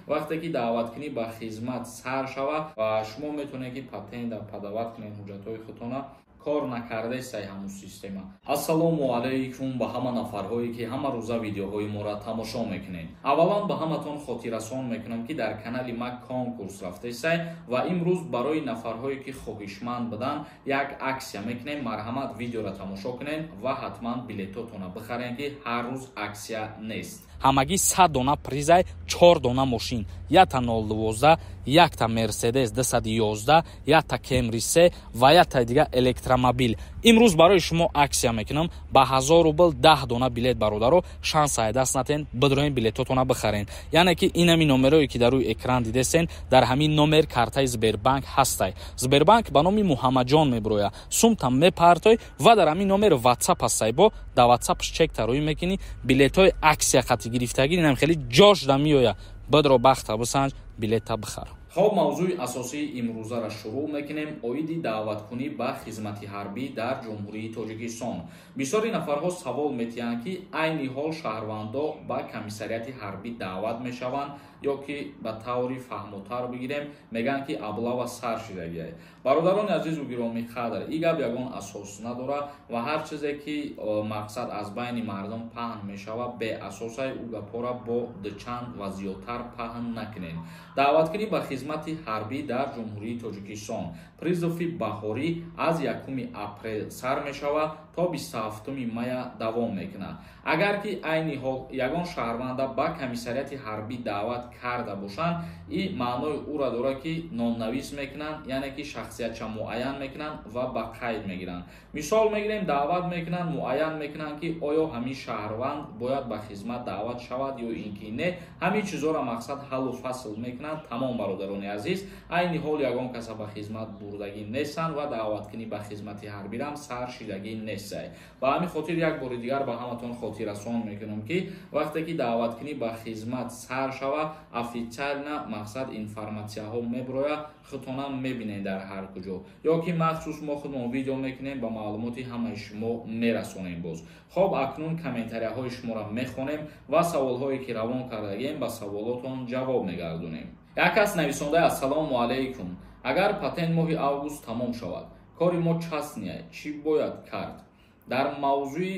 Вақте ки даъваткунӣ ба хизмат сар шавад ва шумо метавонед, ки патента подавать кунед ҳуҷҷатҳои худтона, кор накардаестай ҳамун система. Ассалому алайкум ба ҳама нафарҳое, ки ҳама рӯза видеоҳои моро тамошо мекунед. Аввалан, ба ҳаматон хотиррасон мекунам, ки дар канали ма конкурс рафтаестай ва имрӯз барои нафарҳое, ки хоҳишманд буданд, як аксия мекунем. Марҳамат, видеоро тамошо кунед ва ҳатман билетотонро бихаред, ки ҳар рӯз аксия нест. Ҳамагӣ 100 дона призай, чор дона мошин: якта 012, якта Мерседес 211, якта Кемри се ва якта дига электромобил. Имрӯз барои шумо аксия мекунам ба 1000 рубл 10 дона билет. Бародаро, шанса даст натен, бидроен, билетотона бихарен. Яъне ки инами номерое, ки дар рӯи экран дидесен, дар ҳамин номер картаи Сбербанк ҳастай. Сбербанк ба номи Муҳаммаджон мебироя. Сумта мепартой ва дар ҳамин номер Ватсап ҳастай, бо дар Ватсапш чек тароӣ мекунӣ. Билетҳои аксия қати гирифтагӣ инам хеле ҷош да меоя. Бидро, бахта бисанҷ, билета бихар. Хоб, мавзӯи асосии имрӯзаро шурӯъ мекунем, оиди даъваткунӣ ба хизмати ҳарбӣ дар Ҷумҳурии Тоҷикистон. Бисёри нафарҳо савол метиҳанд, ки айни ҳол шаҳрвандо ба комиссариати ҳарбӣ даъват мешаванд ё ки ба таври фаҳмотар бигирем, мегӯянд, ки облава сар шидагиай. Бародарони азизу гиромӣ қадр, ин гап ягон асос надорад ва ҳар чизе, ки мақсад аз байни мардум паҳн мешавад, беасосай. Ӯ гапҳоро бо дучанд ва зиёдтар паҳн накунед. Даъваткунӣ ба хизмати ҳарбӣ дар Ҷумҳурии Тоҷикистон, призыви баҳорӣ, аз 1 апрел сар мешавад, то 27 мая давом мекунад. Агар ки айни ҳол ягон шаҳрванда ба комиссариати ҳарбӣ даъват карда бошанд, ин маънои ӯро дорад, ки номнавис мекунанд, яъне ки шахсиятша муайян мекунанд ва ба қайд мегиранд. Мисол мегирем, даъват мекунанд, муайян мекунанд, ки оё ҳамин шаҳрванд бояд ба хизмат даъват шавад ё ин ки не. Ҳамин чизҳоро мақсад ҳаллу фасл мекунанд, тамом. Бародарони азиз, айни ҳол ягон каса ба хизмат бурдагӣ нестанд ва даъваткунӣ ба хизмати ҳарбирам сар шидагӣ нестай. Ба ҳамин хотир як бори дигар ба ҳаматон хотиррасон мекунам, ки вақте ки даъваткунӣ ба хизмат сар шавад, официально мақсад информатсияҳо мебирояд, худтонам мебинед дар ҳар куҷо, ё ки махсус мо худмон видео мекунем, ба маълумоти ҳамаи шумо мерасонем боз. Хоб, акнун комментарияҳои шуморо мехонем ва саволҳое, ки равон кардагем, ба саволотон ҷавоб мегардонем. Як кас нависонда: «Ассалому алайкум, агар патент моҳи август тамом шавад, кори мо частный, чӣ бояд кард?» Дар мавзӯи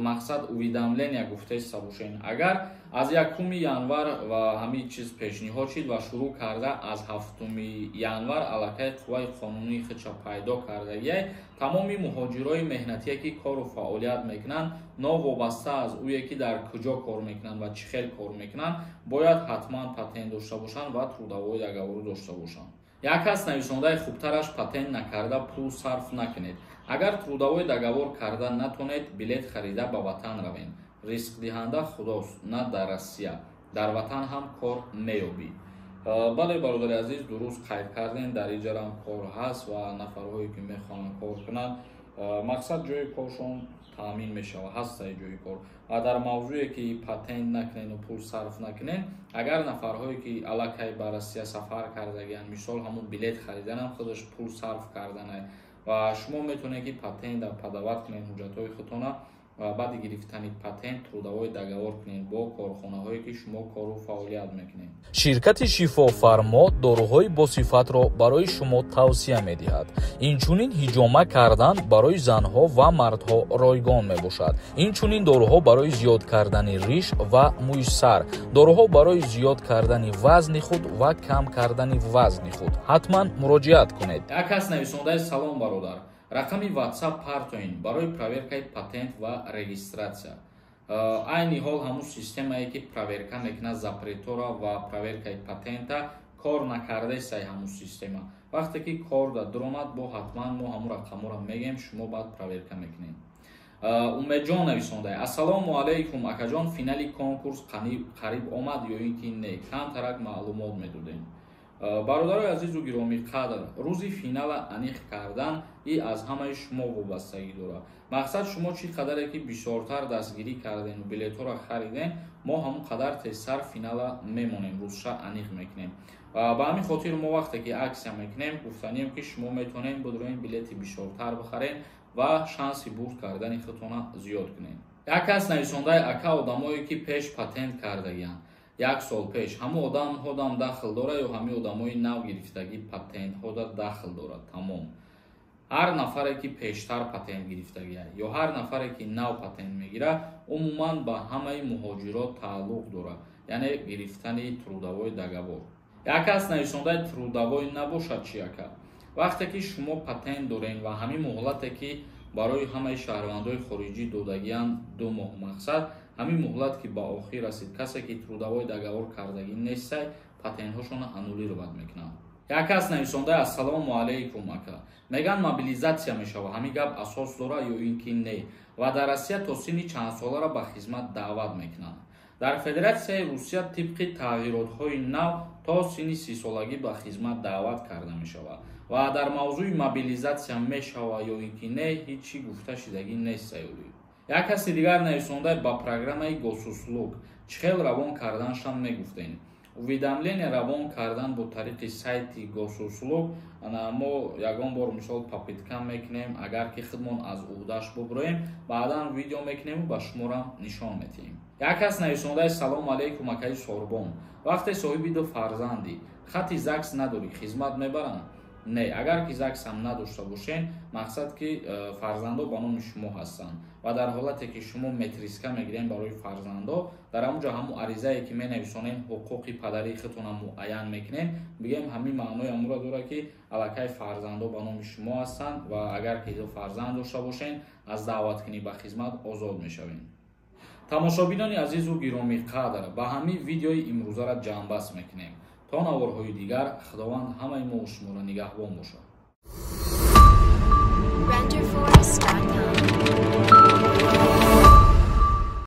мақсад уведомления гуфтаиста бошен, агар аз 1 январ ва ҳамин чиз пешниҳод шид ва шурӯъ карда аз 7 январ аллакай қувваи қонунии худша пайдо кардагиай, тамоми муҳоҷирои меҳнатие, ки кору фаъолият мекунанд, новобаста аз ӯе ки дар куҷо кор мекунанд ва чӣ хел кор мекунанд, бояд ҳатман патент дошта бошанд ва трудовой договору дошта бошанд. Як кас нависондаи: «Хубтараш патент накарда пул сарф накунед. Агар трудовой договор карда натонед, билет харида ба ватан равед. Ризқдиҳанда Худост, на дар Россия, дар ватан ҳам кор меёбӣ». Бале, бародари азиз, дуруст қайд кардем, дар иҷарам кор ҳаст ва нафарҳое, ки мехоҳанд кор кунанд, мақсад ҷои коршон таъмин мешавад, ҳастаи ҷои кор. Ва дар мавзӯе, ки патент накунену пул сарф накунед, агар нафарҳое, ки аллакай ба Россия сафар кардагианд, мисол, ҳамун билет хариданам худаш пул сарф карданай ва шумо метавонед, ки патента подавать кунед ҳуҷҷатҳои худтона ва баъди гирифтани патент трудовой договор кунед бо корхонаҳое, ки шумо кору фаъолият мекунед. Ширкати Шифофармо доруҳои босифатро барои шумо тавсия медиҳад. Инчунин ҳиҷома кардан барои занҳо ва мардҳо ройгон мебошад. Инчунин доруҳо барои зиёд кардани риш ва мӯи сар, доруҳо барои зиёд кардани вазни худ ва кам кардани вазни худ. Ҳатман муроҷиат кунед. Як кас нависондаи: «Салом, бародар, рақами Ватсап партоин барои проверкаи патент ва регистрация». Айни ҳол ҳамун системае, ки проверка мекунад запретора ва проверкаи патента, кор накардаистай ҳамун система. Вақте ки кор да дуромад, бо ҳатман мо ҳамун рақамҳоро мегӯем, шумо баъд проверка мекунед. Умедҷон нависонда: «Ассалому алайкум, акаҷон, финали конкурс қариб омад ё ин ки не? Камтарак маълумот медодем». Бародарои азизу гиромӣ қадр, рӯзи финала аниқ кардан и аз ҳамаи шумо вобастагӣ дорад. Мақсад, шумо чӣ қадаре ки бисёртар дастгирӣ кардем, билетҳоро харидем, мо ҳамон қадар тезтар финала мемонем, рӯзша аниқ мекунем. Ба ҳамин хотир мо вақте ки аксия мекунем, гуфтанием, ки шумо метавонед бидроен, билети бисёртар бихарем ва шанси бурд кардани худтона зиёд кунем. Як кас нависондаи: «Ака, одамое, ки пеш патент кардагианд Як сол пеш ҳамон одамҳодам дахл дорад ё ҳамин одамои нав гирифтагӣ патентҳода дахл дорад? Тамом, ҳар нафаре, ки пештар патент гирифтагия ё ҳар нафаре, ки нав патент мегирад, умуман ба ҳамаи муҳоҷирот тааллуқ дорад, яъне гирифтани трудовой договор. Як кас нависондаи: трудовой набошад чи, ака? Вақте ки шумо патент дорем ва ҳамин муҳлате, ки барои ҳамаи шаҳрвандои хориҷӣ додагианд, 2 моҳ, мақсад, ҳамин муҳлат ки ба охир расид, касе ки трудовой договор кардагӣ нестай, патентҳошона аннулировать мекунанд. Як кас нависондаи: ассалому алайкум, ака, меган, мобилизатсия мешава, ҳамин гап асос дорад ё ин ки не? Ва дар Россия то синни чандсоларо ба хизмат даъват мекунанд? Дар Федератсияи Русия тибқи тағйиротҳои нав то синни 30-солагӣ ба хизмат даъват карда мешавад ва дар мавзӯи мобилизатсия мешава ё ин ки не, ҳеҷ чӣ гуфта шидагӣ нест. Саюлӣ. Як каси дигар нависонда: ба программаи Госуслуг чӣ хел равон карданашам мегуфтем? Уведомление равон кардан бо тариқи сайти Госуслуг мо ягон бор, мисол, попытка мекунем. Агар ки худмон аз уҳдаш буброем, баъдан видео мекунему ба шуморам нишон метиҳем. Як кас нависондаи: салому алайкум, акаи Сорбон, вақте соҳиби ду фарзандӣ, хати ЗАГС надорӣ, хизмат мебаранд? Не, агар ки ЗАГСам надошта бошен, мақсад ки фарзандо ба номи шумо ҳастанд ва дар ҳолате ки шумо метриска мегирем барои фарзандо, дар ҳамун ҷо ҳамун аризае, ки менависонем, ҳуқуқи падарии худтона муайян мекунем. Бигем, ҳамин маънои амура дорад, ки аллакай фарзандо ба номи шумо ҳастанд ва агар ки ду фарзанд дошта бошен, аз даъваткунӣ ба хизмат озод мешавем. Тамошобинони азизу гиромиқадр, ба ҳамин видеои имрӯзара ҷамъбаст мекунем. То наворҳои дигар Худованд ҳамаи мо шуморо нигаҳбон бошад. Renderforest.com.